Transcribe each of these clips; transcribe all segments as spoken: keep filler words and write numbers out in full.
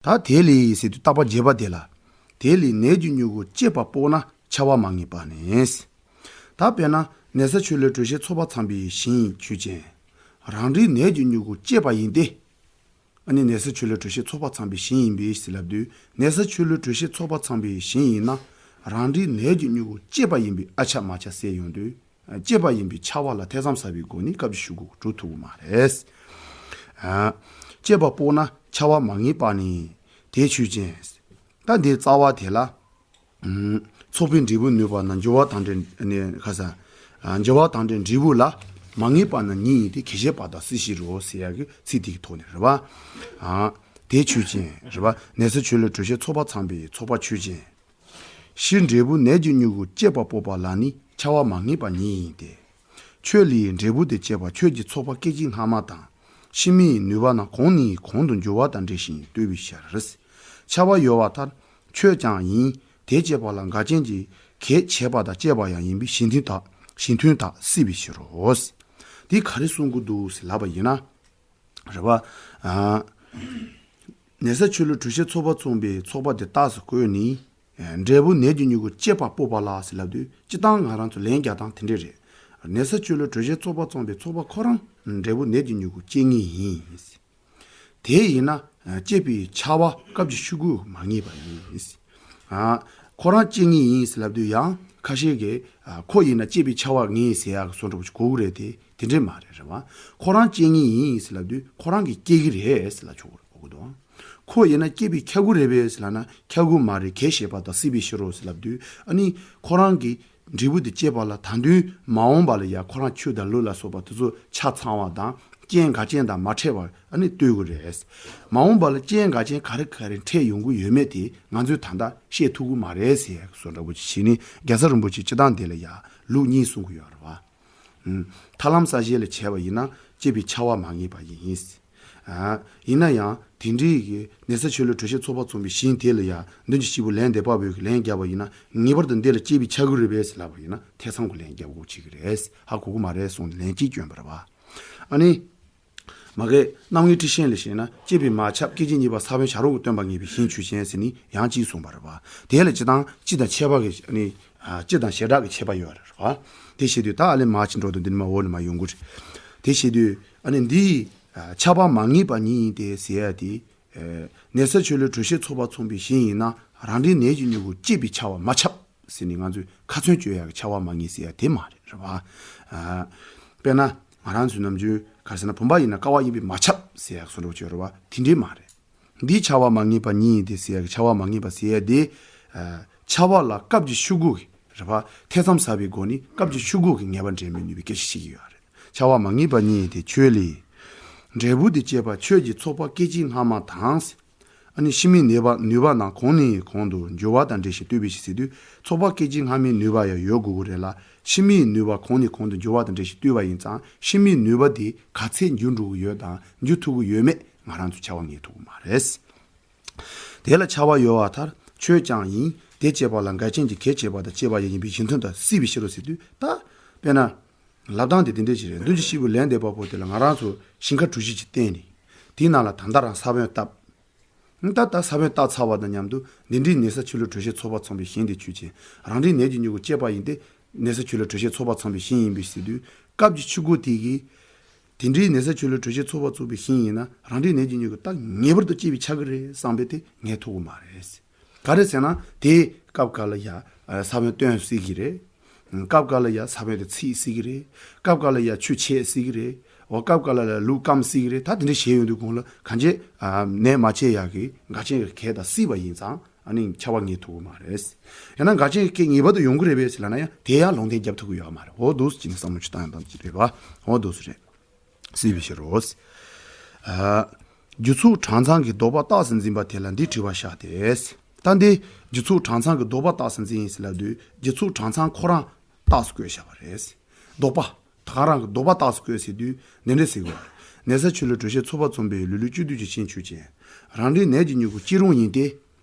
ད་དེ་ལས་ཟེར་དུས་རྟག་པ་བརྒྱད་པ་དེ་ལ། དེ་ལས་ནད་ཀྱི་མྱུ་གུ་སྐྱེས་པ་དཔོག་ན་འཆར་བ་མ་ངེས་པ་ནི། ད་དཔེར་ན་ནད་ས་ཆོས་ལུགས་དྲོད་གཤེར་ཚོགས་པ་ཚང་པའི་ཞིང་ཆོས་ཅན། རང་འབྲས་ནད་ཀྱི་མྱུ་གུ་སྐྱེས་པ་ཡིན་ཏེ། ཨ་ནི་ནད་ས་ཆོས་ལུགས་དྲོད་གཤེར་ཚོགས་པ་ཚང་པའི་ཞིང་ཡིན་པས་ཟེར་ལབ་དུས། ནད་ས་ཆོས་ལུགས་དྲོད་གཤེར་ཚོགས་པ་ཚང་པའི་ཞིང་ཡིན་ན། རང་འབྲས་ནད་ཀྱི་མྱུ་གུ་སྐྱེས་པ་ཡིན་པའི་ཨ་ཆ་མ་ཆ་སེལ་ཡོང་དུས། སྐྱེས་པ་ཡིན་པའི་འཆར་བ་ལ་ཐེ་ཚོམ་ཟ་བའི་སྒོ་ནས་སྐབས་ཀྱི་ཤུགས་དགུ་གྲུབ་ཐུབ་ཀྱི་མ་རེད། ཨ། སྐྱེས་པ་དཔོག་ན་འཆར་བ་མ་ངེས་པ་ནི་དེ་ཆོས་ཅན། ད་འདིའི་རྩ་བ་དེ་ལ། ཚོགས་པའི་འབྲས་བུ་ནུས་པ་ན་འགྱུར་བ་དང་འབྲེལ་ནས་ཁ་ས། འགྱུར་བ་དང་འབྲེལ་འབྲས་བུ་ལ་མ་ངེས་པ་ན་ཉིད་ཡིན་ཏེ། གལ་ཆེ་བ་དང་སྲིད་ཞི་རོ་ཟེར་ཡག་གི་ཚིག་དེ་གི་ཐོག་ནས་རེད་བ། དེ་ཆོས་ཅན་རེད་བ། ནད་ས་ཆོས་ལུགས་དྲོད་གཤེར་ཚོགས་པ་ཚང་པའི་ཚོགས་པ་ཆོས་ཅན། ཕྱིའི་འབྲས་བུ་ནད་ཀྱི་མྱུ་གུ་སྐྱེས་པ་དཔོག་པ་ལ་ནི་འཆར་བ་མ་ངེས་པ་ཉིད་ཡིན་ཏེ། ཁྱོད་ལས་འབྲས་བུ་དེ་སྐྱེས་པ་ཁྱོད་ཀྱི་ཚོགས་པ་སྐད་ཅིག་སྔ་མ་དང་། ཕྱི་མའི་ནུས་པ་རྣམས་གོང་ནས་གོང་དུ་འགྱུར་བ་དང་འབྲེལ་ཞིང་ལྟོས་པའི་ཕྱིར། འཆར་བ་ཡོད་པར་ཐལ། ཁྱོད་ཀྱང་ཡིན། དེ་སྐྱེས་པ་ལ་འགལ་རྐྱེན་གྱི་གེགས་བྱེད་པ་དང་བཅས་པ་ཡང་ཡིན་པས་གཞི་མཐུན་དག་གཞི་མཐུན་དག་སྲིད་པའི་ཕྱིར་རོ། འདི་ག་རེ་གསུང་གི་འདུག་ཟེར་ལབ་པ་ཡིན་ན། རེད་བ། ཨ། ནད་ས་ཆོས་ལུགས་དྲོད་གཤེར་ཚོགས་པ་ཚང་པའི་ཚོགས་པ་དེ་རྟགས་སུ་བཀོད་ནས། འབྲས་བུ་ནད་ཀྱི་མྱུ་གུ་སྐྱེས་པ་དཔོག་པ་ལ་ཟེར་ལབ་དུས། སྤྱིར་བཏང་ང་རང་ཚོ་ལན་རྒྱག་སྟངས་དེ་འདྲས་རེད། ནད་ས་ཆོས་ལུགས་དྲོད་གཤེར་ཚོགས་པ་ཚང་པའི་ཚོགས་པ་ཁོ་རང་འབྲས་བུ་ནད་ཀྱི་མྱུ་གུ་སྐྱེ་ངེས་ཡིན། དེ་ཡིན་ན། སྐྱེས་པའི་འཆར་བ་སྐབས་ཀྱི་ཤུགས་དགུ་མ་ངེས་པ་ཡིན། ཨ། ཁོ་རང་སྐྱེ་ངེས་ཡིན་ཟེར་ལབ་དུས་ཡང་ཁ་ཤས་ཀྱིས། ཨ། ཁོ་ཡིན་ན་སྐྱེས་པའི་འཆར་བ་ངེས་ཟེར་ཡག་གི་བཟོ་འདྲ་པོ་ཞིག་གོ་གི་རེད་དེ། དེ་འདྲས་མ་རེད་རེད་བ། ཁོ་རང་སྐྱེ་ངེས་ཡིན་ཟེར་ལབ་དུས་ཁོ་རང་གིས་སྐྱེ་གི་རེད་ཟེར་ལབ་ཆོག་གི་རེད་གོ་གི་འདུག་ཁོ་ཡིན་ན་སྐྱེས་པའི་འཆར་དགུ་རེད་པས་ཟེར་ལབ་ན། འཆར་དགུ་མ་རེད། གེགས་བྱེད་པ་དང་སྲིད་པའི་ཕྱིར་རོ་ཟེར་ལབ་དུས། ཨ་ནི་ཁོ་རང་གི་འབྲས་བུ་དེ་སྐྱེས་པ་ལ་ད་དུང་མ་འོངས་པ་ལ་ཡ་ཁོ་རང་ཆོས་དང་ལུགས་ལ་སོགས་པ་དེ་ཚོ་ཆ་ཚང་བ་དང་རྐྱེན་འགལ་རྐྱེན་དང་མ་འཕྲད་པར་ཨ་ནི་ལྟོས་དགོས་རེད། མ་འོངས་པ་ལ་རྐྱེན་འགལ་རྐྱེན་ག་རེ་ག་རེ་འཕྲད་ཡོང་གི་ཡོད་མེད་དེ་ང་ཚོས་ད་ལྟ་བཤད་ཐུབ་ཀྱི་མ་རེད་ཟེར་ཡག་བཟོ་འདྲ་པོ་ཅིག་བྱས་ནས། རྒྱལ་ཚབ་རིན་པོ་ཆེས་སྤྱིར་བཏང་འདི་ལ་ཡ་ལུགས་གཉིས་གསུང་གི་ཡོད་རེད་བ། ཐར་ལམ་གསལ་བྱེད་ལ་བྱས་པ་ཡིན་ན་སྐྱེས་པའི་འཆར་བ་མ་ངེས་པ་ཡིན། ཨ། ཡིན་ན་ཡང་དེ་འདྲའི་གི་ནད་ས་ཆོས་ལུགས་དྲོད་གཤེར་ཚོགས་པ་ཚང་པའི་ཞིང་དེ་ལ་ཡང་མདུན་གྱི་སྐྱེས་བུ་ལན་འདེབས་པ་བོས་ཀྱི་ལན་བརྒྱབ་པ་ཡིན་ན། ངེས་པར་དུ་འདི་ལ་སྐྱེས་པའི་འཆར་དགུ་རེད་པས་ཟེར་ལབ་པ་ཡིན་ན་ཐེ་ཚོམ་གྱི་ལན་རྒྱག་དགོས་བྱེད་ཀྱི་རེད། ཧ་གོ་གི་མ་རེད་གསུངས་ནས་ལན་གཅིག་བསྐྱོན་པ་རེད་བ། ཨ་ནི། མ་གིའི་རྣམ་ངེས་ཊཱིཀ་ཆེན་ལ་བྱས་ན། སྐྱེས་པས་མ་ཁྱབ། སྐད་ཅིག་གཉིས་པ་ས་བོན་བྱ་རོག་གིས་སྟོན་པ་ངེས་པའི་ཞིང་ཆོས་ཅན་ཟེར་ནས་ཡང་གཅིག་གསུངས་པ་རེད་བ། དེ་ལ་སྤྱིར་བཏང་སྤྱི་དང་ཁྱད་པར་གྱི། ཨ་ནི། ཨ། སྤྱི་དང་བྱེ་བྲག་གི་ཁྱད་པར་ཡོད་རེད་བ། དེ་བྱེད་དུས་ད་ཨ་ལས་མ་ཅིག་འགྲོ་དུས་འདི་ནས་མ་འོག་ནས་མ་ཡོང་གི་རེད། དེ་བྱེད་དུས་ཨ་ནི་འདིའི། ཨ། འཆར་བ་མ་ངེས་པ་ཉིད་ཡིན་ཏེ་ཟེར་ཡ་དེ། ཨ། ནད་ས་ཆོས་ལུགས་དྲོད་གཤེར་ཚོགས་པ་ཚང་པའི་ཞིང་ཡིན་ན་རང་འབྲས་ནད་ཀྱི་མྱུ་གུ་སྐྱེས་པའི་འཆར་བ་མ་ཁྱབ་ཟེར་ནས་ང་ཚོས་ཁ་ཚོན་གཅོད་ཡག་གི་འཆར་བ་མ་ངེས་ཟེར་ཡ་དེ་མ་རེད་རེད་བ། ཨ། དཔེར་ན་ང་རང་ཚོའི་ནམ་རྒྱུན་ག་རེ་ཟེར་ན། བུམ་པ་ཡིན་ན་ཀ་བ་ཡིན་པས་མ་ཁྱབ་ཟེར་ཡག་བཟོ་འདྲ་པོ་ཅིག་ཡོད་རེད་བ། དེ་འདྲས་མ་རེད། འདིའི་འཆར་བ་མ་ངེས་པ་ཉིད་ཡིན་ཏེ་ཟེར་ཡག་གི་འཆར་བ་མ་ངེས་པ་ཟེར་ཡག་དེ། ཨ། འཆར་བ་ལ་སྐབས་ཀྱི་ཤུགས་དགུ་གི་རེད་བ། ཐེ་ཚོམ་ཟ་བའི་སྒོ་ནས་སྐབས་ཀྱི་ཤུགས་དགུ་གི་ངེས་པ་འདྲེན་པའི་ནུས་པའི་སྐད་ཆ་བཤད་ཀྱི་ཡོད་རེད། འཆར་བ་མ་ངེས་པ་ཉིད་ཡིན་ཏེ་ཁྱོད་ལས། འབྲས་བུ་དེ་སྐྱེས་པ་ཁྱོད་ཀྱི་ཚོགས་པ་སྐད་ཅིག་སྔ་མ་དང་། ཨ་ནི་ཕྱི་མའི་ནུས་པ་ནུས་པ་རྣམས་གོང་ནས་གོང་དུ་འགྱུར་བ་དང་འབྲེལ་ཞིང་ལྟོས་པའི་ཕྱིར་ཟེར་དུས། ཚོགས་པ་སྐད་ཅིག་སྔ་མའི་ནུས་པ་ཡང་ཡོད་དགོས་ཀྱི་རེད་ལ། ཕྱི་མའི་ནུས་པ་གོང་ནས་གོང་དུ་འགྱུར་བ་དང་འབྲེལ་ཞིང་ལྟོས་པ་ཡིན་ཙང་། ཕྱི་མའི་ནུས་པ་དེ་ག་ཚད་འགྱུར་འགྲོ་གི་ཡོད་དང་འགྱུར་ཐུབ་ཀྱི་ཡོད་མེད་ང་རང་ཚོས་འཆར་བ་ངེས་ཐུབ་ཀྱི་མ་རེད། དེ་ལ་འཆར་བ་ཡོད་པར་ཐལ། ཁྱོད་ཀྱང་ཡིན། དེ་སྐྱེས་པ་ལ་འགལ་རྐྱེན་གྱི་གེགས་བྱེད་པ་དང་བཅས་པ་ཡང་ཡིན་པས་གཞི་མཐུན་དག་སྲིད་པའི་ཕྱིར་རོ་ཟེར་དུས། ད་དཔེར་ན། ལབ་སྟངས་དེ་དེ་འདྲས་ཞིག་རེད། མདུན་གྱི་སྐྱེས་བུ་ལན་འདེབས་པ་པོ་དེ་ལ་ང་རང་ཚོ་ཞིང་ཁ་གྲུ་བཞི་ཅིག་བསྟན་ནས། དེའི་ནང་ལ་ད་ལྟ་རང་ས་བོན་བཏབ། ད་ལྟ་ས་བོན་བཏབ་ཚར་བ་དང་མཉམ་དུ་འདི་འདྲའི་ནད་ས་ཆོས་ལུགས་དྲོད་གཤེར་ཚོགས་པ་ཚང་པའི་ཞིང་དེ་ཆོས་ཅན། རང་འབྲས་ནད་ཀྱི་མྱུ་གུ་སྐྱེས་པ་ཡིན་ཏེ། ནད་ས་ཆོས་ལུགས་དྲོད་གཤེར་ཚོགས་པ་ཚང་པའི་ཞིང་ཡིན་པས་ཟེར་དུས། སྐབས་ཀྱི་ཆུ་འགོ་དེ་གིས། དེ་འདྲའི་ནད་ས་ཆོས་ལུགས་དྲོད་གཤེར་ཚོགས་པ་ཚང་པའི་ཞིང་ཡིན་ན་རང་འབྲས་ནད་ཀྱི་མྱུ་གུ་ད་ངེས་པར་དུ་སྐྱེ་བའི་ཆགས་ཀྱི་རེད་བསམ་པས་དེ་ངེས་ཐུབ་ཀྱི་མ་རེད། ག་རེ་ཟེར་ན་དེ་སྐབས་འགའ་ལ་ཡ་ས་བོན་བཏོན་སྲིད་ཀྱི་རེད། སྐབས་འགའ་ལ་ཡ་ས་བོན་དེ་ཚིག་སྲིད་ཀྱི་རེད། སྐབས་འགའ་ལ་ཡ་ཆུ་ཆད་སྲིད་ཀྱི་རེད། འོ་སྐབས་འགའ་ལ་ལ་ལུག་སྐམ་སྲིད་ཀྱི་རེད། ད་དེ་འདྲ་བྱས་ཡོང་དུས་གོང་ལ་གང་ཅི་ནད་མ་བྱས་ཡག་གི་འགལ་རྐྱེན་གྱི་གེགས་དང་སྲིད་པ་ཡིན་ཙང་ཨ་ནི་འཆར་བ་ངེས་ཐུབ་ཀྱི་མ་རེད། ཡང་ན་འགལ་རྐྱེན་གྱི་གེགས་ངེས་པར་དུ་ཡོང་གི་རེད་པས་ཟེར་ལབ་ན་ཡང་དེ་ཡང་ལུང་འདྲེན་རྒྱབ་ཐུབ་ཀྱི་ཡོད་མ་རེད། འོ་འདུག་སེ་བྱས་ནས་བསམ་བློ་ཅིག་བཏང་ཡང་བཏང་གི་རེད་བ། འོ་འདུག་སེ་རེད། སྲིད་པའི་ཕྱིར་རོ། ཨ། རྒྱུ་ཚོགས་གྲངས་ཚང་གི་ལྡོག་པ་རྟགས་སུ་འཛིན་པ་དེ་ལ་འདི་དྲི་བ་བཞག་སྟེ། ད་འདི་རྒྱུ་ཚོགས་གྲངས་ཚང་གི་ལྡོག་པ་རྟགས་སུ་འཛིན་ཡིན་ཟེར་ལབ་དུས་རྒྱུ་ཚོགས་གྲངས་ཚང་ཁོ་རང་རྟགས་སུ་བཀོད་བཞག་པ་རེད། ལྡོག་པ། ད་ག་རང་གི་ལྡོག་པ་རྟགས་སུ་བཀོད་ཟེར་དུས་འདི་འདྲ་ཟེར་དགོས། ནད་ས་ཆོས་ལུགས་དྲོད་གཤེར་ཚོགས་པ་ཚང་པའི་ལུས་ལུས་བཅུད་བསྡུས་ཀྱི་ཞིང་ཆོས་ཅན། རང་འབྲས་ནད་ཀྱི་མྱུ་གུ་སྐྱེ་རུང་ཡིན་ཏེ།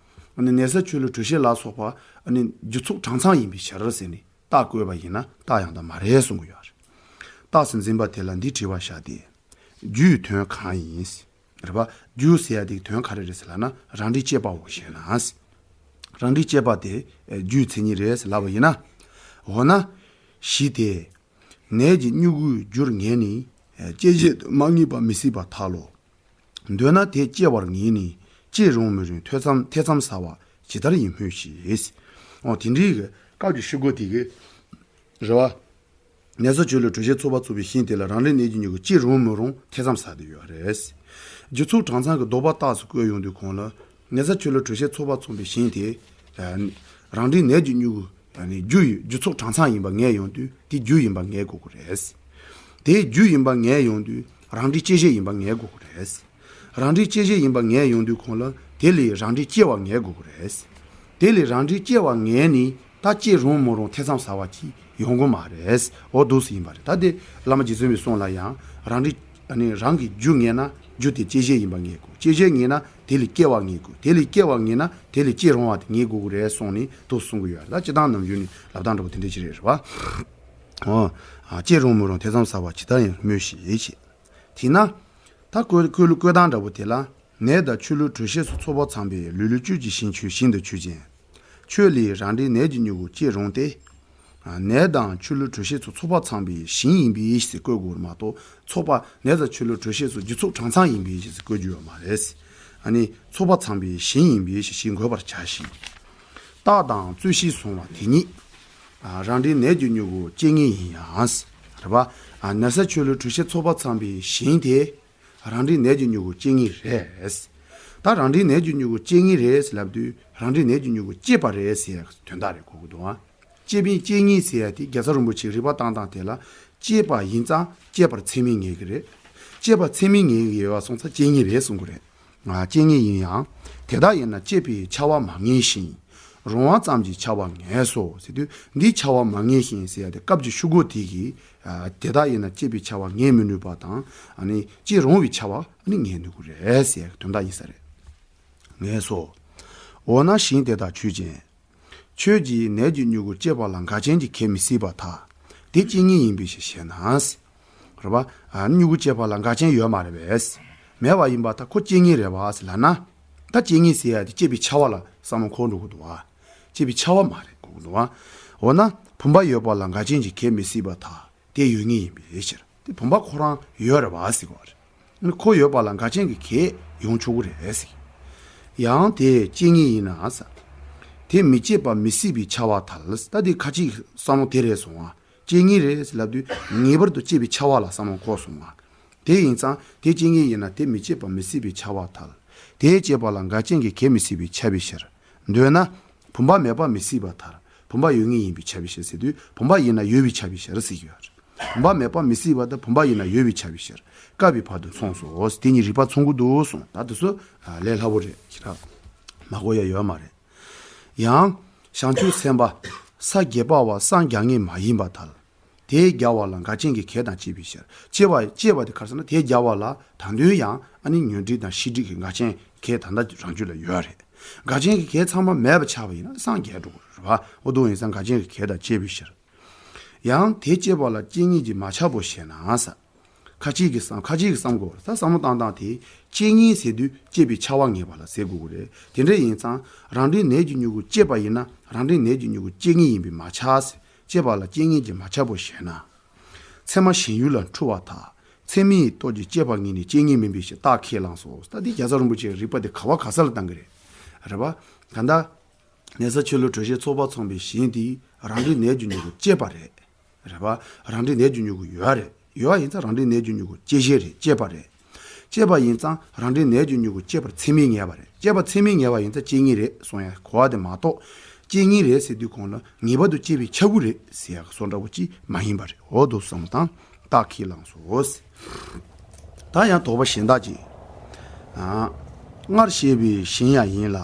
ཨ་ནི་ནད་ས་ཆོས་ལུགས་དྲོད་གཤེར་ལ་སོགས་པ་ཨ་ནི་རྒྱུ་ཚོགས་གྲངས་ཚང་ཡིན་པའི་ཕྱིར་ཟེར་ནས། རྟགས་བཀོད་པ་ཡིན་ན་རྟགས་ཡང་དག་མ་རེད་གསུང་གི་ཡོད་རེད། རྟགས་སུ་འཛིན་པ་དེ་ལ་འདི་དྲི་བ་བཞག་སྟེ། རྒྱུའི་དོན་གང་ཡིན། རེད་པ། རྒྱུ་ཟེར་ཡ་དེ་གི་དོན་ག་རེ་རེད་ཟེར་ལབ་ན་རང་འབྲས་དཔྱད་པའོ་ཞེ་ན། རང་འབྲས་དཔྱད་པ་དེ་རྒྱུའི་མཚན་ཉིད་རེད་ཟེར་ལབ་པ་ཡིན་ན། འོ་ན། གཞི་དེ། ནད་ཀྱི་མྱུ་གུར་འགྱུར་ངེས་ནི། བཅད་བྱེད་དུ་མ་ངེས་པ་མི་སྲིད་པར་ཐལ་ལོ། འདོད་ན་དེ་སྐྱེ་བར་ངེས་ནས་སྐྱེ་རུང་མི་རུང་ཐེ་ཚོམ་ཐེ་ཚོམ་ཟ་བ་ཇི་ལྟར་ཡིན་སྨོས་ཤིག། འོ་དེ་འདྲའི་གི་སྐབས་ཀྱི་ཤུ་གུ་དེ་གི་རེད་བ། ནད་ས་ཆོས་ལུགས་དྲོད་གཤེར་ཚོགས་པ་ཚོགས་པའི་ཞིང་དེ་ལ་རང་རིག་ནད་ཀྱི་མྱུ་གུ་སྐྱེ་རུང་མི་རུང་ཐེ་ཚོམ་ཟ་བསྡད་ཡོད་རེད། རྒྱུ་ཚོགས་གྲངས་ཚང་གི་ལྡོག་པ་རྟགས་སུ་བཀོད་ཡོང་དུས་གོང་ལ་ནད་ས་ཆོས་ལུགས་དྲོད་གཤེར་ཚོགས་པ་ཚོགས་པའི་ཞིང་དེ་རང་རིག་ནད་ཀྱི་མྱུ་གུ་ཡང་ནི་རྒྱུ་ཡི་རྒྱུ་ཚོགས་གྲངས་ཚང་ཡིན་པ་ངེས་ཡོང་དུས་དེ་རྒྱུ་ཡིན་པ་ངེས་དགོས་ཀྱི་རེད། དེ་རྒྱུ་ཡིན་པ་ངེས་ཡོང་དུས་རང་འབྲས་སྐྱེད་བྱེད་ཡིན་པ་ངེས་དགོས་ཀྱི་རེད། རང་འབྲས་སྐྱེད་བྱེད་ཡིན་པ་ངེས་ཡོང་དུས་གོང་ལ་དེ་ལས་རང་འབྲས་སྐྱེ་བ་ངེས་དགོས་ཀྱི་རེད། དེ་ལས་རང་འབྲས་སྐྱེ་བ་ངེས་ནས་ད་སྐྱེ་རུང་མི་རུང་ཐེ་ཚོམ་ཟ་བ་ཅིག་ཡོང་གི་མ་རེད། འོ་འདུག་སེ་ཡིན་པ་རེད། ད་དེ་བླ་མ་རྗེ་བཙུན་པའི་གསུང་ལ་ཡང་རང་འབྲས་ཨ་ནི་རང་གི་རྒྱུ་ངེས་ན་རྒྱུ་དེ་སྐྱེད་བྱེད་ཡིན་པ་ངེས་དགོས། སྐྱེད་བྱེད་ངེས་ན་དེ་ལས་སྐྱེ་བ་ངེས་དགོས། དེ་ལས་སྐྱེ་བ་ངེས་ན་དེ་ལས་སྐྱེ་རུང་བ་དེ་ངེས་དགོས་ཀྱི་རེད་གསུངས་ནས་འདུག་གསུང་གི་ཡོད་རེད། ད་སྤྱིར་བཏང་ནམ་རྒྱུན་ནས་ལབ་སྟངས་འདྲ་པོ་དེ་འདྲ་ཅིག་རེད། རེད་པ། འོ། ཨ་སྐྱེ་རུང་མི་རུང་ཐེ་ཚོམ་ཟ་བ་ཇི་ལྟར་ཡིན་སྨོས་ཤིག་ཅེས། དེས་ན། ད་བཀོད་བཀོད་བཀོད་སྟངས་འདྲ་པོ་དེ་ལ་ནད་དང་ཆོས་ལུགས་དྲོད་གཤེར་སོགས་ཚོགས་པ་ཚང་པའི་ལུས་ལུས་བཅུད་ཀྱི་ཞིང་ཆོས་ཞིང་དུ་ཆོས་ཅན། ཆོས་ལས་རང་འབྲས་ནད་ཀྱི་མྱུ་གུ་སྐྱེ་རུང་སྟེ། ཨ་ནད་དང་ཆོས་ལུགས་དྲོད་གཤེར་སོགས་ཚོགས་པ་ཚང་པའི་ཞིང་ཡིན་པའི་ཕྱིར་ཟེར་བཀོད་དགོས་རེད་མ་གཏོགས་ཚོགས་པ་ནད་དང་ཆོས་ལུགས་དྲོད་གཤེར་སོགས་རྒྱུ་ཚོགས་གྲངས་ཚང་ཡིན་པའི་ཕྱིར་ཟེར་བཀོད་རྒྱུ་ཡོད་མ་རེད། ཨ་ནི་ཚོགས་པ་ཚང་པའི་ཞིང་ཡིན་པའི་ཕྱིར་ཞིང་འགོད་པར་བྱ་ཞིང་། རྟགས་དང་རྩོད་གཞི་བཟུང་བ་དེ་ཉིད། ཨ་རང་འབྲས་ནད་ཀྱི་མྱུ་གུ་སྐྱེ་ངེས་ཡིན་ཡང་། རེད་པ། ཨ་ནད་ས་ཆོས་ལུགས་དྲོད་གཤེར་ཚོགས་པ་ཚང་པའི་ཞིང་དེ། རང་འབྲས་ནད་ཀྱི་མྱུ་གུ་སྐྱེ་ངེས་རེད། ད་རང་འབྲས་ནད་ཀྱི་མྱུ་གུ་སྐྱེ་ངེས་རེད་ལབ་དུས་རང་འབྲས་ནད་ཀྱི་མྱུ་གུ་སྐྱེས་པ་རེད་ཟེར་ཡག་དོན་དག་རེད་གོ་གི་འདུག་ཨ། སྐྱེས་པའི་སྐྱེ་ངེས་ཟེར་ཡག་དེ་རྒྱལ་ཚབ་རིན་པོ་ཆེས་རིགས་པ་བཏང་སྟངས་དེ་ལ་སྐྱེས་པ་ཡིན་ཙང་སྐྱེས་པར་ཚད་མས་ངེས་ཀྱི་རེད། སྐྱེས་པ་ཚད་མས་ངེས་ཀྱི་ཡོད་པ་སོང་ཙང་སྐྱེ་ངེས་རེད་གསུང་གི་རེད། ང་སྐྱེ་ངེས་ཡིན་ཡང་དེ་དག་ཡིན་ན་སྐྱེས་པའི་ཆ་བ་མ་ངེས་ཤིང་། རུང་བ་ཙམ་གྱི་ཆ་བ་ངེས་སོ་ཟེར་དུས་འདིའི་ཆ་བ་མ་ངེས་ཤིང་ཟེར་ཡ་དེ་སྐབས་ཀྱི་ཤུ་གུ་དེ་གིས་ཨ་དེ་དག་ཡིན་ན་སྐྱེས་པའི་ཆ་བ་ངེས་མི་ནུས་པ་དང་ཨ་ནི་སྐྱེ་རུང་བའི་ཆ་བ་ཨ་ནི་ངེས་ནུས་ཀྱི་རེད་ཟེར་ཡ་གི་དོན་དག་ཡིན་ས་རེད། ངེས་སོ། འོ་ན་ཞིང་དེ་དག་ཆོས་ཅན། ཁྱོད་ཀྱིས་ནད་ཀྱི་མྱུ་གུ་སྐྱེས་པ་ལ་འགལ་རྐྱེན་གྱིས་གེགས་མི་སྲིད་པར་ཐལ། དེ་སྐྱེ་ངེས་ཡིན་པའི་ཕྱིར་ཞེ་ན། རེད་པ། ཨ་མྱུ་གུ་སྐྱེས་པ་ལ་འགལ་རྐྱེན་ཡོད་མ་རེད་པས། མེད་པ་ཡིན་པར་ཐལ། ཁོ་སྐྱེ་ངེས་རེད་པ་ཟེར་ལབ་ན། ད་སྐྱེ་ངེས་ཟེར་ཡ་དེ་སྐྱེས་པའི་ཆ་བ་ལ་བསམ་བློ་འཁོར་འགྲོ་གི་འདུག་བ། སྐྱེས་པའི་ཆ་བ་མ་རེད་གོ་གི་འདུག་བ། འོ་ན་བུམ་པ་ཡོད་པ་ལ་འགལ་རྐྱེན་གྱིས་གེགས་མི་སྲིད་པར་ཐལ། དེ་ཡོད་ངེས་ཡིན་པའི་ཕྱིར། དེ་བུམ་པ་ཁོ་རང་ཡོད་རེད་པ་ཟེར་གི་རེད། ཁོ་ཡོད་པ་ལ་འགལ་རྐྱེན་གྱིས་གེགས་ཡོང་ཆོག་གི་རེད་ཟེར། ཡང་དེ་སྐྱེ་ངེས་ཡིན་ན་ཟེར། དེ་མི་སྐྱེད་པ་མི་སྲིད་པའི་ཆ་བར་ཐལ། ད་དེ་ཁ་ཅིག་བསམ་བློ་དེ་རེད་སོང་ང་། སྐྱེ་ངེས་རེད་ཟེར་ལབ་དུས་ངེས་པར་དུ་སྐྱེད་པའི་ཆ་བ་ལ་བསམ་བློ་འཁོར་སོང་ང་། དེ་ཡིན་ཙང་དེ་སྐྱེ་ངེས་ཡིན་ན་དེ་མི་སྐྱེད་པ་མི་སྲིད་པའི་ཆ་བར་ཐལ། དེ་སྐྱེད་པ་ལ་འགལ་རྐྱེན་གྱིས་གེགས་མི་སྲིད་པའི་ཆ་བའི་ཕྱིར། འདོད་ན། བུམ་པ་མེད་པ་མི་སྲིད་པར་ཐལ། བུམ་པ་ཡོད་ངེས་ཡིན་པའི་ཆ་བའི་ཕྱིར་ཟེར་དུས་བུམ་པ་ཡིན་ན་ཡོད་པའི་ཆ་བའི་ཕྱིར་ཟེར་གྱི་ཡོད་རེད། བུམ་པ་མེད་པ་མི་སྲིད་པ་དང་བུམ་པ་ཡིན་ན་ཡོད་པའི་ཆ་བའི་ཕྱིར། བཀག་པའི་བར་དུ་མཚུངས་སོ། དེ་གཉིས་རིགས་པ་མཚུངས་ཀྱི་འདུག་གསུངས། ད་དེ་ཚོ་ལས་སླ་པོ་རེད། ཁྱེད་རང་མ་གོ་ཡ་ཡོད་མ་རེད། ཡང་། བྱང་ཆུབ་སེམས་དཔའ་ས་བརྒྱད་པ་བ་སངས་རྒྱ་ངེས་མ་ཡིན་པར་ཐལ། དེ་རྒྱ་བ་ལ་འགལ་རྐྱེན་གྱི་གེགས་དང་བཅས་པའི་ཕྱིར། བཅས་པ་བཅས་པ་དེ་ག་རེ་ཟེར་ན་དེ་རྒྱ་བ་ལ་ད་དུང་ཡང་ཨ་ནི་ཉོན་སྒྲིབ་དང་ཤེས་སྒྲིབ་ཀྱི་འགལ་རྐྱེན་གེགས་ད་ལྟ་རང་རྒྱུད་ལ་ཡོད་རེད། འགལ་རྐྱེན་གྱི་གེགས་ཚང་མ་མེད་པ་ཆགས་པ་ཡིན་ན་སངས་རྒྱས་འགྲོ་གི་རེད་པ། འོ་དེ་ཡིན་ཙང་འགལ་རྐྱེན་གྱི་གེགས་དང་བཅས་པའི་ཕྱིར། ཡང་དེ་བཅས་པ་ལ་སྐྱེ་ངེས་ཀྱིས་མ་ཁྱབ་བོ་ཞེ་ན་ཟེར། ཁ་ཅིག་གིས་བསམ་ཁ་ཅིག་གིས་བསམ་གོ། ད་བསམ་བློ་བཏང་སྟངས་དེ་སྐྱེ་ངེས་ཟེར་དུས་སྐྱེས་པའི་ཆ་བ་ངེས་པ་ལ་ཟེར་དགོས་ཀྱི་རེད། དེ་འདྲ་ཡིན་ཙང་རང་འབྲས་ནད་ཀྱི་མྱུ་གུ་སྐྱེས་པ་ཡིན་ན་རང་འབྲས་ནད་ཀྱི་མྱུ་གུ་སྐྱེ་ངེས་ཡིན་པས་མ་ཁྱབ་ཟེར། སྐྱེས་པ་ལ་སྐྱེ་ངེས་ཀྱིས་མ་ཁྱབ་བོ་ཞེ་ན། ཚད་མ་ཞེན་ཡུལ་ལ་འཁྲུལ་བ་དག་ཚད་མའི་སྟོབས་ཀྱིས་སྐྱེས་པ་ངེས་ནས་སྐྱེ་ངེས་མིན་པའི་ཕྱིར་རྟགས་ཁས་བླངས་སོ། ད་འདི་རྒྱལ་ཚབ་རིན་པོ་ཆེའི་རིགས་པ་དེ་ག་བ་ག་ས་ལ་བཏང་གི་རེད། རེད་པ། ག་འདྲ། ནད་གསར་ཆོས་ལུགས་དྲོད་གཤེར་ཚོགས་པ་ཚང་པའི་ཞིང་དེ་རང་འབྲས་ནད་ཀྱི་མྱུ་གུ་སྐྱེས་པ་རེད། རེད་པ། རང་འབྲས་ནད་ཀྱི་མྱུ་གུ་ཡོད་རེད། ཡོད་པ་ཡིན་ཙང་རང་འབྲས་ནད་ཀྱི་མྱུ་གུ་སྐྱེད་བྱེད་རེད། སྐྱེས་པ་རེད། སྐྱེས་པ་ཡིན་ཙང་རང་འབྲས་ནད་ཀྱི་མྱུ་གུ་སྐྱེད་པར་ཚད་མས་ངེས་པ་རེད། སྐྱེས་པ་ཚད་མས་ངེས་པ་ཡིན་ཙང་སྐྱེ་ངེས་རེད་གསུང་ཡ་གོ་བ་དེ་མ་གཏོགས། སྐྱེ་ངེས་རེད་ཟེར་དུས་གོང་ལ་ངེས་པར་དུ་སྐྱེ་བའི་ཆ་བུ་རེད་ཟེར་ཡ་གི་བཟོ་འདྲ་བོ་ཅིག་མ་ཡིན་པ་རེད། འོ་འདུག་བསམ་བློ་བཏང་། རྟགས་ཁས་བླངས་སོ། ད་ཡང་དོགས་པ་གཞན་དག་ཅིག་ཨ། སྔར་བཤད་པའི་ཞིང་ཡང་ཡིན་ལ།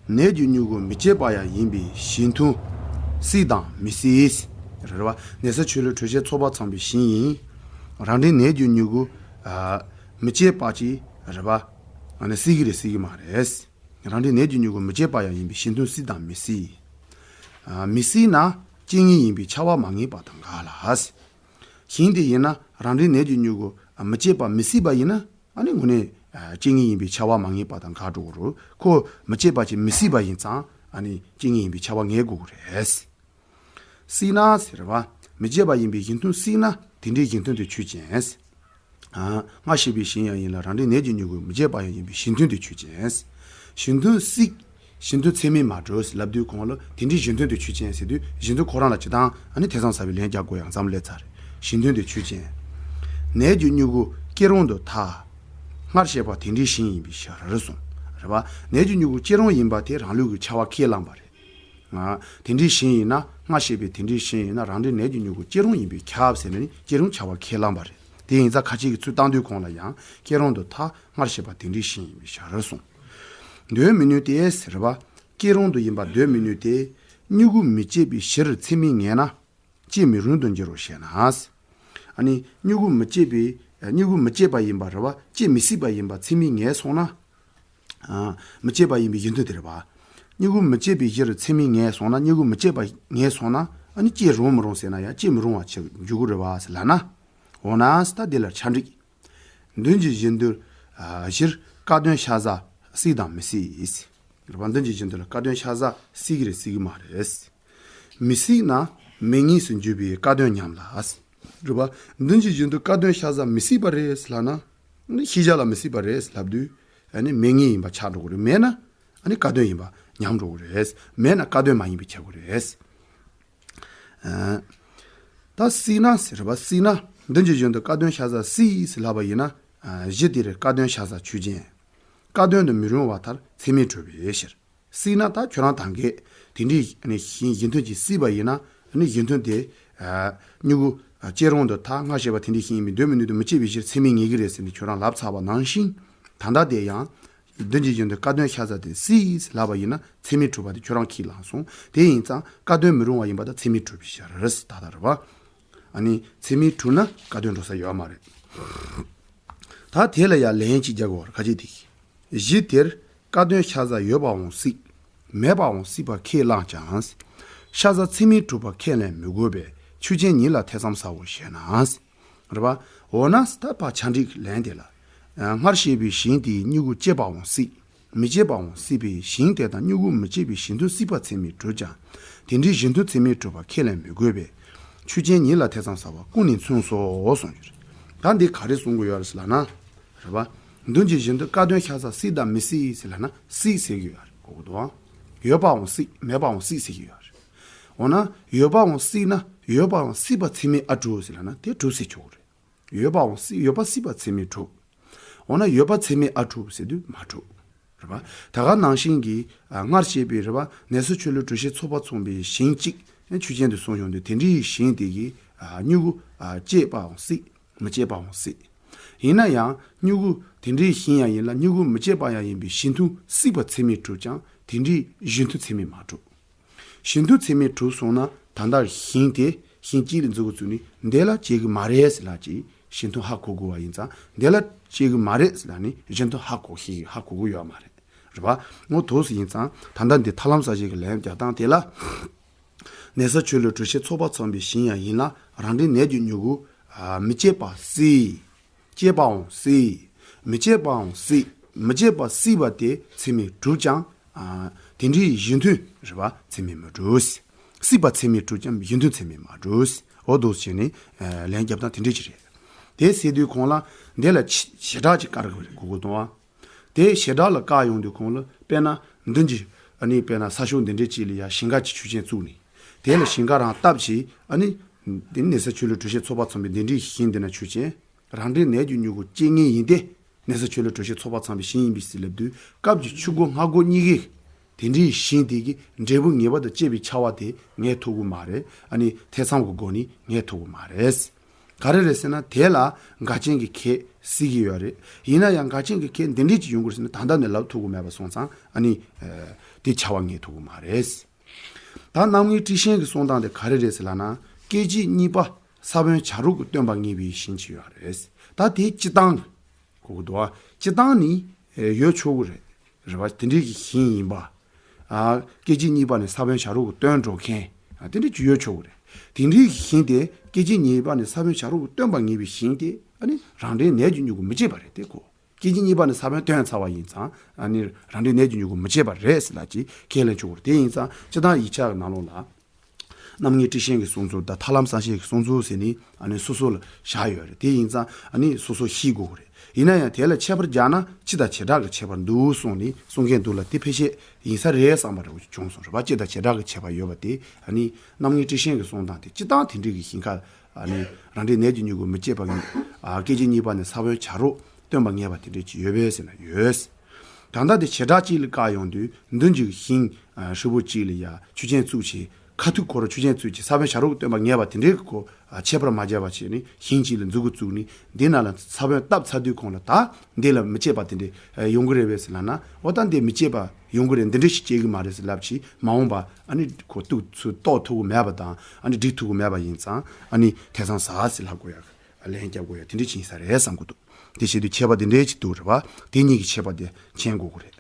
ནད་ཀྱི་མྱུ་གུ་མི་སྐྱེད་པ་ཡང་ཡིན་པའི་ཞིང་དུ་སྲིད་དང་མི་སྲིད། རེད་པ། ནད་གསར་ཆོས་ལུགས་དྲོད་གཤེར་ཚོགས་པ་ཚང་པའི་ཞིང་ཡིན། རང་འབྲས་ནད་ཀྱི་མྱུ་གུ་ཨ། མི་སྐྱེད་པ་ཅིག་རེད་པ། ཨ་ནི་སྲིད་ཀྱི་རེད་སྲིད་ཀྱི་མ་རེད། རང་འབྲས་ནད་ཀྱི་མྱུ་གུ་མི་སྐྱེད་པ་ཡང་ཡིན་པའི་ཞིང་དུ་སྲིད་དང་མི་སྲིད། ཨ། མི་སྲིད་ན་སྐྱེ་ངེས་ཡིན་པའི་ཆ་བ་མ་ངེས་པ་དང་འགལ་ལ། ཞིང་དེ་ཡིན་ན་རང་འབྲས་ནད་ཀྱི་མྱུ་གུ་མི་སྐྱེད་པ་མི་སྲིད་པ་ཡིན་ན་ཨ་ནི་དངོས་གནས་ ཨ་བཅད་ངེས་ཡིན་པའི་ཁྱབ་པ་མ་ངེས་པ་དང་འགལ་འགྲོ་གི་རེད། ཁོ་མི་བཅད་པ་ཅིག་མི་སྲིད་པ་ཡིན་ཙང་ཨ་ནི་བཅད་ངེས་ཡིན་པའི་ཁྱབ་པ་ངེས་དགོས་ཀྱི་རེད། སྲིད་ན་ཟེར་བ། མི་བཅད་པ་ཡིན་པའི་གཞི་མཐུན་སྲིད་ན་དེ་འདྲའི་གཞི་མཐུན་དེ་ཆོས་ཅན། ཨ། སྔར་བཤད་པའི་གཞན་ཡང་ཡིན་ལ་རང་འབྲས་ནས་ཀྱི་མྱུ་གུ་མི་བཅད་པ་ཡང་ཡིན་པའི་གཞི་མཐུན་དེ་ཆོས་ཅན། གཞི་མཐུན་སྲིད། གཞི་མཐུན་ཚད་མས་མ་གྲུབ་ཟེར་ལབ་དུས་གོང་ལ་དེ་འདྲའི་གཞི་མཐུན་དེ་ཆོས་ཅན་ཟེར་དུས་གཞི་མཐུན་ཁོ་རང་ལ་ཇི་ལྟར་ཨ་ནི་ཐེ་ཚོམ་ཟ་བའི་ལན་རྒྱག་དགོས་ཡང་མཚམས་སླེབས་ཚར་རེད། གཞི་མཐུན་དེ་ཆོས་ཅན། ནས་ཀྱི་མྱུ་གུ་སྐྱེ་རུང་དུ་ཐལ། སྔར་བཤད་པ་དེ་འདྲའི་གཞན་ཡིན་པའི་ཕྱིར་གསུངས། རེད་པ། ནས་ཀྱི་མྱུ་གུ་སྐྱེ་རུང་ཡིན་པ་དེ་རང་ལུགས་ཀྱི་ཁྱབ་པ་ཁས་བླངས་པ་རེད། ང་། དེ་འདྲའི་གཞན་ཡིན་ན། སྔར་བཤད་པའི་དེ་འདྲའི་གཞན་ཡིན་ན་རང་འབྲས་ནས་ཀྱི་མྱུ་གུ་སྐྱེ་རུང་ཡིན་པས་ཁྱབ་ཟེར་ནས་ནི་སྐྱེ་རུང་ཁྱབ་པ་ཁས་བླངས་པ་རེད། དེ་ཡིན་ཙང་ཁ་ཅིག་གི་ཚུལ་བཏང་དུས་གོང་ལ་ཡང་སྐྱེ་རུང་དུ་ཐལ། སྔར་བཤད་པ་དེ་འདྲའི་གཞན་ཡིན་པའི་ཕྱིར་གསུངས། འདོད་མི་ནུས་ཏེ་ཟེར་བ། སྐྱེ་རུང་དུ་ཡིན་པ་འདོད་མི་ནུས་ཏེ། མྱུ་གུ་མི་བཅད་པའི་གཞིར་ཚད་མས་ངེས་ན། སྐྱེ་མི་རུང་དུ་འགྱུར་རོ་ཞེ་ན། ཨ་ནི་མྱུ་གུ་མི་བཅད་པའི་མྱུ་གུ་མི་བཅད་པ་ཡིན་པ་རེད་བ། སྐྱེ་མི་སྲིད་པ་ཡིན་པ་ཚད་མས་ངེས་སོང་ན། ཨ། མི་བཅད་པ་ཡིན་པའི་གཞི་མཐུན་དེ་རེད་བ། མྱུ་གུ་མི་བཅད་པའི་གཞིར་ཚད་མས་ངེས་སོང་ན། མྱུ་གུ་མི་བཅད་པ་ངེས་སོང་ན་ཨ་ནི་སྐྱེ་རུང་མི་རུང་ཟེར་ན་ཡང་སྐྱེ་མི་རུང་བ་ཆགས་འགྱུར་གྱི་རེད་བ་ཟེར་ལབ་ན། འོ་ན་ད་འདི་ལ་ཆ་འགྲིག་མདུན་གྱི་གཞི་མཐུན། ཨ། གཞིར་སྐལ་དོན་ཤ་ཟ་སྲིད་དང་མི་སྲིད། རེད་བ། མདུན་གྱི་གཞི་མཐུན་ལ་སྐལ་དོན་ཤ་ཟ་སྲིད་ཀྱི་རེད་སྲིད་ཀྱི་མ་རེད། མི་སྲིད་ན་མེད་ངེས་སུ་འགྱུར་བའི་སྐལ་དོན་ཉམས་ལ། རེད་བ། མདུན་གྱི་གཞི་མཐུན་སྐལ་དོན་ཤ་ཟ་མི་སྲིད་པ་རེད་ལབ་ན། ནི་ཤེས་བྱ་ལ་མི་སྲིད་པ་རེད་ལབ་དུས། ཨ་ནི་མེད་ངེས་ཡིན་པ་ཆགས་འགྲོ་གི་རེད། མེད་ན་ཨ་ནི་སྐལ་དོན་ཡིན་པ་ཉམས་འགྲོ་གི་རེད། མེད་ན་སྐལ་དོན་མ་ཡིན་པ་ཆགས་ཀྱི་རེད། ཨ། ད་སྲིད་ན་ཟེར་བ། སྲིད་ན་མདུན་གྱི་གཞི་མཐུན་སྐལ་དོན་ཤ་ཟ་སྲིད་ཟེར་ལབ་པ་ཡིན་ན། ཨ། གཞི་དེར་སྐལ་དོན་ཤ་ཟ་ཆོས་ཅན། སྐལ་དོན་དུ་མི་རུང་བ་མཐར་ཚད་མས་གྲུབ་པའི་ཕྱིར། སྲིད་ན་ད་ཁྱོད་རང་ད་གས་དེ་འདྲའི་ནི་གཞི་མཐུན་གྱིས་སྲིད་པ་ཡིན་ན་ནི་གཞི་མཐུན་དེ། ཨ། མྱུ་གུ་སྐྱེ་རུང་དུ་ཐལ། སྔར་བཤད་པ་དེ་འདྲའི་གཞན་ཡིན་པས་འདོད་མི་ནུས་ཏེ་མི་བཅད་པའི་ཕྱིར་ཚད་མས་ངེས་ཀྱི་རེད་ཟེར་ནས་ཁྱོད་རང་ལབ་ཚར་བ་ནང་བཞིན། ད་ལྟ་དེ་ཡང་། མདུན་གྱི་གཞི་མཐུན་སྐལ་དོན་ཤ་ཟ་དེ་སྲིད་ལབ་པ་ཡིན་ན་ཚད་མས་གྲུབ་པ་དེ་ཁྱོད་རང་ཁས་བླངས་སོང་། དེ་ཡིན་ཙང་སྐལ་དོན་མི་རུང་བ་ཡིན་པ་དང་ཚད་མས་གྲུབ་པའི་ཕྱིར་ད་ལྟ་རེད་བ། ཨ་ནི་ཚད་མས་གྲུབ་ན་སྐལ་དོན་འགྲོ་ས་ཡོད་མ་རེད། ད་དེ་ལ་ཡང་ལན་གཅིག་རྒྱག་དགོས་པར་ཁ་ཅིག་དེ། གཞི་དེར་སྐལ་དོན་ཤ་ཟ་ཡོད་པའང་སྲིད། མེད་པའང་སྲིད་པ་ཁས་བླངས་ཀྱང་། ཤ་ཟ་ཚད་མས་གྲུབ་པ་ཁས་ལེན་མི་དགོས་པས་ཆོས་ཅན་ཉིད་ལ་ཐེ་ཚོམ་ཟའོ་ཞེ་ན། རེད་པ། འོ་ན་ད་ཕར་ཆ་འགྲིག་ལན་དེ་ལ། སྔར་བཤད་པའི་ཞིང་དེའི་མྱུ་གུ་བཅད་པའང་སྲིད། མི་བཅད་པའང་སྲིད་པས་ཞིང་དེ་དང་མྱུ་གུ་མི་བཅད་པའི་གཞི་མཐུན་སྲིད་པ་ཚད་མས་གྲུབ་ཀྱང་། དེ་འདྲའི་གཞི་མཐུན་ཚད་མས་གྲུབ་པ་ཁས་ལེན་མི་དགོས་པས། ཆོས་ཅན་ཉིད་ལ་ཐེ་ཚོམ་ཟ་བ་ཀུན་ནས་མཚུངས་སོ་གསུངས་ཡོད་རེད། ད་འདི་ག་རེ་གསུང་གི་ཡོད་རེད་ཟེར་ལབ་ན། རེད་པ། མདུན་གྱི་གཞི་མཐུན་སྐལ་དོན་ཤ་ཟ་སྲིད་དང་མི་སྲིད་ཟེར་ལབ་ན་སྲིད་ཟེར་གྱི་ཡོད་རེད་གོ་གི་འདུག་ཨང་། ཡོད་པའང་སྲིད་མེད་པའང་སྲིད་ཟེར་གྱི་ཡོད་རེད། འོ་ན་ཡོད་པའང་སྲིད་ན་ཡོད་པའང་སྲིད་པ་ཚད་མས་ཨ་གྲུབ་ཟེར་ལབ་ན་དེ་གྲུབ་ཟེར་ཆོག་གི་རེད། ཡོད་པའང་སྲིད་ཡོད་པ་སྲིད་པ་ཚད་མས་གྲུབ། འོ་ན་ཡོད་པ་ཚད་མས་ཨ་གྲུབ་ཟེར་དུས་མ་གྲུབ། རེད་པ། ད་ག་ནང་བཞིན་གྱི་ཨ་སྔར་བཤད་པའི་རེད་པ་གནས་ས་ཆོས་ལུགས་གྲུབ་ཆའི་ཚོགས་པ་མཚུངས་པའི་ཞིང་གཅིག་ཆོས་ཅན་དུ་གསུངས་ཡོང་དུས་དེ་འདྲའི་ཞིང་དེ་གི་ཨ་མྱུ་གུ་ཨ་བཅད་པའང་སྲིད་མི་བཅད་པའང་སྲིད། ཡིན་ན་ཡང་མྱུ་གུ་དེ་འདྲའི་ཞིང་ཡང་ཡིན་ལ་མྱུ་གུ་མི་བཅད་པ་ཡང་ཡིན་པའི་གཞི་མཐུན་སྲིད་པ་ཚད་མས་གྲུབ་ཀྱང་དེ་འདྲའི་གཞི་མཐུན་ཚད་མས་མ་གྲུབ། གཞི་མཐུན་ཚད་མས་གྲུབ་སོང་ན་ད་ལྟ་ཞིང་དེ་ཞིང་གཅིག་ལ་འཛུགས་དགོས་ཚུལ་ནི་འདི་ལ་བཅད་གི་མ་རེད་ཟེར་ལབ་ཀྱི་གཞི་མཐུན་ཧ་གོ་དགོས་པ་ཡིན་ཙང་འདི་ལ་བཅད་གི་མ་རེད་ཟེར་ལབ་ནི་གཞི་མཐུན་ཧ་གོ་ཤེས་ཧ་གོ་གི་ཡོད་མ་རེད། རེད་པ། འོ་འདུག་སེ་ཡིན་ཙང་ད་ལྟ་འདི་ཐར་ལམ་གསལ་བྱེད་ཀྱི་ལན་རྒྱག་སྟངས་དེ་ལ། གནས་ས་ཆོས་ལུགས་གྲུབ་ཆའི་ཚོགས་པ་མཚུངས་པའི་ཞིང་ཡང་ཡིན་ལ་རང་འབྲས་ནས་ཀྱི་མྱུ་གུ་མི་བཅད་པ་སྲིད། བཅད་པའང་སྲིད། མི་བཅད་པའང་སྲིད། མི་བཅད་པ་སྲིད་པ་དེ་ཚད་མས་གྲུབ་ཀྱང་། ཨ། དེ་འདྲའི་གཞི་མཐུན་རེད་པ་ཚད་མས་མི་གྲུབ། སྲིད་པ་ཚད་མས་གྲུབ་ཀྱང་གཞི་མཐུན་ཚད་མས་མ་གྲུབ། འོ་འདུག་སེ་བྱས་ནས་ཨ་ལན་རྒྱབ་སྟངས་དེ་འདྲ་ཅིག་རེད། དེ་ཟེར་དུས་གོང་ལ་འདི་ལ་ཆ་བྱེ་བྲག་ཅིག་བཀར་དགོས་རེད་གོ་གི་འདུག་ཨ། དེ་བྱེ་བྲག་ལ་བཀར་ཡོང་དུས་གོང་ལ་དཔེར་ན་མདུན་གྱི་ཨ་ནི་དཔེར་ན་ས་ཕྱོགས་འདི་འདྲའི་ཅིག་ལ་ཡ་ཞིང་ཁ་ཅིག་ཆོས་ཅན་བཙུགས་ནས་དེ་ལ་ཞིང་ཁ་རང་བཏབ་བྱས་ཨ་ནི་དེ་ནི་གནས་ས་ཆོས་ལུགས་གྲུབ་ཆའི་ཚོགས་པ་མཚུངས་པའི་འདི་འདྲའི་ཞིང་འདི་ན་ཆོས་ཅན། རང་འབྲས་ནས་ཀྱི་མྱུ་གུ་བཅད་ངེས་ཡིན་ཏེ། གནས་ས་ཆོས་ལུགས་གྲུབ་ཆའི་ཚོགས་པ་མཚུངས་པའི་ཞིང་ཡིན་པས་ཟེར་ལབ་དུས་སྐབས་ཀྱི་ཆུ་འགོ་སྔ་འགོ་གཉིས་ཀས་དེ་འདྲའི་ཞིང་དེ་གི་འབྲས་བུ་ངེས་པར་དུ་བཅད་པའི་ཁྱབ་པ་དེ་ངེས་ཐུབ་ཀྱི་མ་རེད། ཨ་ནི་ཐེ་ཚོམ་གྱི་སྒོ་ནས་ངེས་ཐུབ་ཀྱི་མ་རེད། ག་རེ་རེད་ཟེར་ན་དེ་ལ་འགལ་རྐྱེན་གྱི་ཁྱད་སྲིད་ཀྱི་ཡོད་རེད། ཡིན་ན་ཡང་འགལ་རྐྱེན་གྱི་ཁྱད་འདི་འདྲས་ཅིག་ཡོང་དགོས་ཟེར་ན་ད་ལྟ་ནས་ལབ་ཐུབ་ཀྱི་མེད་པ་སོང་ཙང་ཨ་ནི་དེ་ཁྱབ་པ་ངེས་ཐུབ་ཀྱི་མ་རེད། ད་རྣམ་ངེས་ཊཱིཀ་ཆེན་གྱི་གསུང་སྟངས་དེ་ག་རེ་རེད་ཟེར་ལབ་ན་སྐད་ཅིག་གཉིས་པ་ས་བོན་བྱ་རོག་གིས་སྟོན་པ་ངེས་པའི་ཞིང་ཅིག་ཡོད་རེད། ད་དེ་སྤྱིར་བཏང་གི་གོ་གི་འདུག་ཨ། སྤྱིར་བཏང་ནི་ཡོད་ཆོག་གི་རེད། རེད་བ། དེ་འདྲའི་གི་ཞིང་ཡིན་པ། ཨ། སྐད་ཅིག་གཉིས་པ་ནས་ས་བོན་བྱ་རོག་གིས་སྟོན་འགྲོ་མཁན། ཨ། དེ་འདྲའི་ཅིག་ཡོད་ཆོག་གི་རེད། དེ་འདྲའི་གི་ཞིང་དེ་སྐད་ཅིག་གཉིས་པ་ནས་ས་བོན་བྱ་རོག་གིས་སྟོན་པ་ངེས་པའི་ཞིང་དེ་ཨ་ནི་རང་འབྲས་ནས་ཀྱི་མྱུ་གུ་མི་བཅད་པ་རེད་དེ་གོ། སྐད་ཅིག་གཉིས་པ་ནས་ས་བོན་བཏོན་ཚར་བ་ཡིན་ཙང་ཨ་ནི་རང་འབྲས་ནད་ཀྱི་མྱུ་གུ་མི་སྐྱེད་པ་རེད་ཟེར་ལབ་ཅིག་ཁས་ལེན་ཆོག་གི་རེད། དེ་ཡིན་ཙང་སྤྱིར་བཏང་ཡིག་ཆ་གི་ནང་ལོགས་ལ། རྣམ་ངེས་ཊཱིཀ་ཆེན་གྱི་གསུང་ཚུལ་དང་ཐར་ལམ་གསང་བཞེད་ཀྱི་གསུང་ཚུལ་ཟེར་ནི་ཨ་ནི་སོ་སོ་ལ་བཞག་ཡོད་རེད། དེ་ཡིན་ཙང་ཨ་ནི་སོ་སོ་ཤེས་དགོས་ཀྱི་རེད། ཡིན་ན་ཡང་དེ་ལ་ཁྱད་པར་སྦྱར་ན་སྤྱི་དང་བྱེ་བྲག་གི་ཁྱད་པར་འདུག་གསུངས་ནས་གསུང་མཁན་འདུག་ལ། དེ་ཕལ་ཆེར་ཡིན་ས་རེད་བསམ་པ་འདྲ་བོ་ཅིག་བྱུང་སོང་རེད་པ། སྤྱི་དང་བྱེ་བྲག་གི་ཁྱད་པར་ཡོད་པ་དེ་ཨ་ནི་རྣམ་ངེས་ཊཱིཀ་ཆེན་གྱི་གསུང་སྟངས་དེ་སྤྱིར་བཏང་དེ་འདྲའི་གི་ཞིང་ཁ་ཨ་ནི་རང་འབྲས་ནད་ཀྱི་མྱུ་གུ་མི་སྐྱེད་པ་ངེས། ཨ་སྐད་ཅིག་གཉིས་པ་ནས་ས་བོན་བྱ་རོག་བཏོན་པ་ངེས་པ་དེ་འདྲས་ཅིག་ཡོད་པས་ཟེར་ན་ཡོད། ད་ལྟ་དེ་བྱེ་བྲག་ཅིག་ལ་བཀག་ཡོང་དུས་མདུན་གྱི་ཞིང་ཧྲིལ་པོ་གཅིག་ལ་ཡ་ཆུ་ཆེན་བཙུགས་བྱས། ཁ་ཐུག་ཁོ་རང་ཆུ་ཆེན་བཙུགས་བྱས་ས་བོན་བྱ་རོག་བཏོན་པ་ངེས་པ་དེ་འདྲའི་གི་ཁོ་ཁྱད་པར་མ་སྦྱར་བ་བྱས་ནས་ཞིང་གཅིག་ལ་མཛུ་གུ་བཙུགས་ནས་འདི་ན་ལ་ས་བོན་བཏབ་ཚར་དུས་གོང་ལ་ད་འདི་ལ་མི་སྐྱེད་པ་དེ་འདྲས་ཡོང་གི་རེད་པས་ཟེར་ལབ་ན། འོ་ད་འདི་མི་སྐྱེད་པ་ཡོང་གི་རེད། འདི་འདྲས་ཞིག་སྐྱེ་གི་མ་རེད་ཟེར་ལབ་བྱས་མ་འོངས་པ་ཨ་ནི་ཁོ་གཏུག་ཚུལ་རྟོགས་ཐུབ་གི་མེད་པ་དང་ཨ་ནི་འགྲིག་ཐུབ་གི་མེད་པ་ཡིན་ཙང་ཨ་ནི་ཐེ་ཚོམ་ཟ་ཟེར་ལབ་དགོས་ཡ། ལན་རྒྱབ་དགོས་ཡ་དེ་འདྲས་ཅིག་ཡིན་ས་རེད་བསམ་གི་འདུག་དེ་བྱེད་དུས་ཁྱད་པར་དེ་འདྲས་ཅིག་འདུག་རེད་པ། དེ་གཉིས་ཀྱི་ཁྱད་པར་དེ་མཁྱེན་དགོས་ཀྱི་རེད།